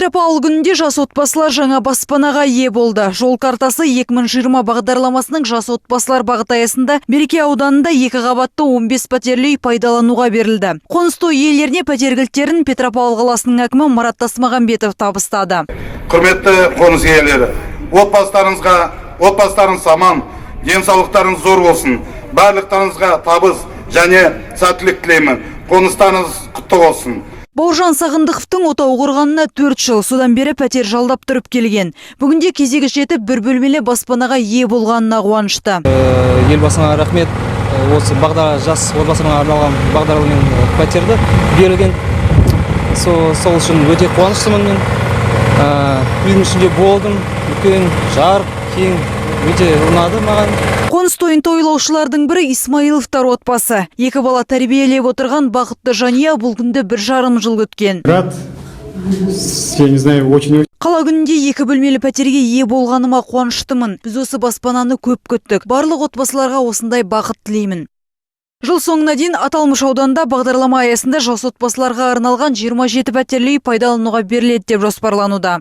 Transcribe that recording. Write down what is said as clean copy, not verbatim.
Петропавл күнінде жас отбасылар жаңа баспанаға ие болды. «Жол картасы 2020» бағдарламасының жас отбасылар бағыты аясында Береке ауданында екі қабатты 15 пәтерлі үй пайдалануға берілді. Қоныс той иелеріне пәтер кілттерін Петропавл қаласының әкімі Марат Тасмағамбетов табыстады. Құрметті қоныс иелері, отбасыларыңыз аман, денсаулықтарыңыз зор болсын. Барлықтарыңызға табыс және сәттілік тілеймін. Қоныстарыңыз құтты болсын. Бауыржан Сағындықовтың отау құрғанына 4 жыл, содан бері пәтер жалдап тұрып келген. Бүгінде кезегі жетіп, бір бөлмелі баспанаға ие болғанына қуанышты. Елбасына рахмет. Осы бағдар жас отбасыларға арналған бағдарламамен пәтерді берілген, сол үшін өте қуаныштымын мен. Үйдің ішінде болдым, үлкен, жарық, кең, өте ұнады маған. Қоныс тойын тойлаушылардың бірі — Исмаиловтар отбасы. Екі бала тәрбиелеп отырған бақытты жанұя бұл күнді 1,5 жыл күткен. Рад, я не знаю, очень. Қала күнінде екі бөлмелі пәтерге ие болғаныма қуаныштымын. Біз осы баспананы көп күттік. Барлық отбасыларға осындай бақыт тілеймін. Жыл соңына дейін аталмыш ауданда бағдарлама аясында жас отбасыларға арналған 27 пәтерлі үй пайдалануға беріледі деп жоспарлануда.